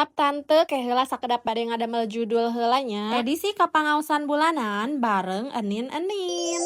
Siap, Tante, ke heula sakedap bade ngadamel judul heula nya. Edisi kapangaosan bulanan bareng Enin-Enin.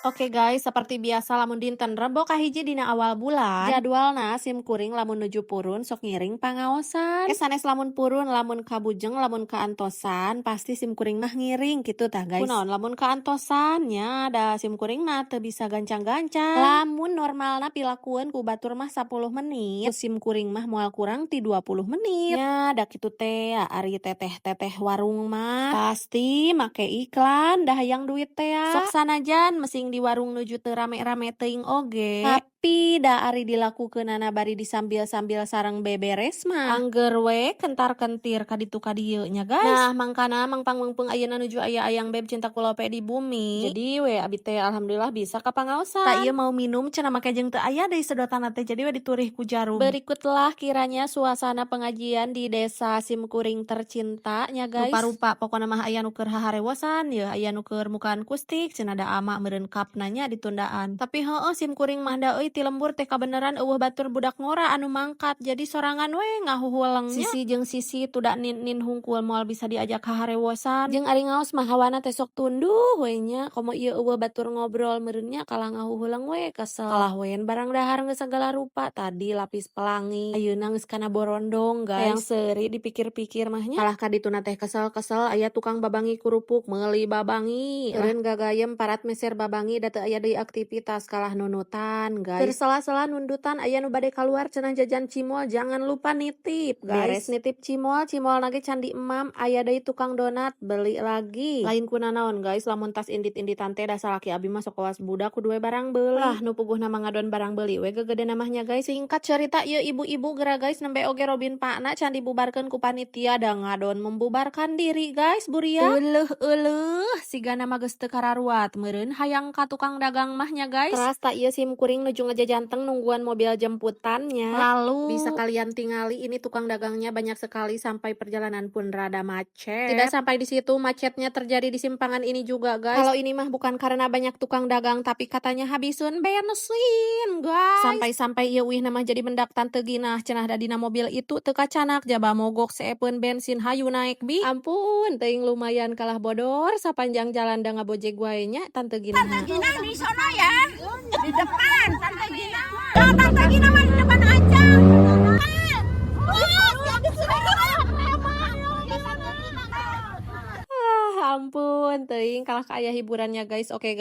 Oke guys, seperti biasa lamun dinten Rebo kahiji dina awal bulan, jadwalna sim kuring lamun nuju purun sok ngiring pangaosan. Eh, sanes lamun purun, lamun kabujeng, lamun kaantosan, pasti sim kuring mah ngiring gitu tah, guys. Kunaon lamun kaantosan nya? Da sim kuring mah teu bisa gancang-gancang. Lamun normalna pilakueun ku batur mah 10 menit, sim kuring mah moal kurang ti 20 menit. Nya da kitu teh ari teteh-teteh warung mah pasti make iklan, dah hayang duit teh. Sok sanajan mesing di warung nuju teu rame-rame teuing oge, tapi da ari dilakukeunana bari disambil-sambil sareng beberes mah angger we kentar-kentir ka ditu ka dieu nya, guys. Nah, mangkana mangpang meungpeung ayeuna nuju aya Ayang Beb cinta kulope di bumi, jadi we abi teh alhamdulillah bisa ka pangaosan. Tah, ieu mau minum cenah make jeung teu aya deui sedotan teh, jadi we diturih ku jarum. Berikutlah kiranya suasana pengajian di desa sim kuring tercinta nya, guys. Rupa-rupa pokona mah, aya nu keur haharewosan yeuh, aya nu keur mukaan kustik cenah, da ama meureun kapna nya ditundaan. Tapi heueuh, sim kuring mah da euy ti lembur teh kabeneran euweuh batur budak ngora anu mangkat, jadi sorangan we ngahuhuleng nya. Sisi jeung sisi tuda nin-nin hungkul, moal bisa diajak haharewosan. Jeung ari ngaos mah hawana teh sok tunduh we nya, komo ieu euweuh batur ngobrol meureun nya, kalah ngahuhuleng we kesel. Kalah we barang dahar geus sagala rupa, tadi lapis pelangi, ayeuna geus kana borondong, guys. Hayang seuri dipikir-pikir mah nya. Kalah ka dituna teh kesel-kesel, aya tukang babangi kerupuk, meuli babangi. Eureun gagayem parat meser babangi, da teu aya deui aktivitas kalah nundutan, guys. Keur sela-sela nundutan, aya nu bade kaluar cenah jajan cimol, jangan lupa nitip, guys. Beres nitip cimol, cimol ge can diemam, aya deui tukang donat, beli lagi. Lain kunanaon, guys, lamun tas indit-inditan teh da salaki abi mah sok kawas budak kudu we barang beuli. Lah, nu puguhna mah ngadon barang beuli we gegedena mah nya, guys. Singkat cerita, ieu ibu-ibu geura, guys, nembe oge Robin Pakna can dibubarkeun ku panitia, da ngadon membubarkan diri, guys, buria. Euleuh euleuh, sigana mah geus teu kararuat meureun hayang ka tukang dagang mah nya, guys. Teras tah ieu sim kuring nuju ngejajanteng nungguan mobil jemputannya. Lalu bisa kalian tingali ini tukang dagangnya banyak sekali sampai perjalanan pun rada macet. Tidak sampai di situ, macetnya terjadi di simpangan ini juga, guys. Kalau ini mah bukan karena banyak tukang dagang, tapi katanya habisun bensin, guys. Sampai-sampai ieu uih mah jadi mendak Tante Ginah cenah, da dina mobil itu teu kacanak jaba mogok seepeun bensin, hayu naik bi. Ampun, teuing lumayan kalah bodor sapanjang jalan da ngabojeg wae nya Tante Ginah. Tante Gina di sono ya. Di depan Tante Gina. Ya, Tante Gina mah di depan aja. Wah, di sini. Ah, ampun, teuing kalah aya hiburannya, guys. Oke, guys.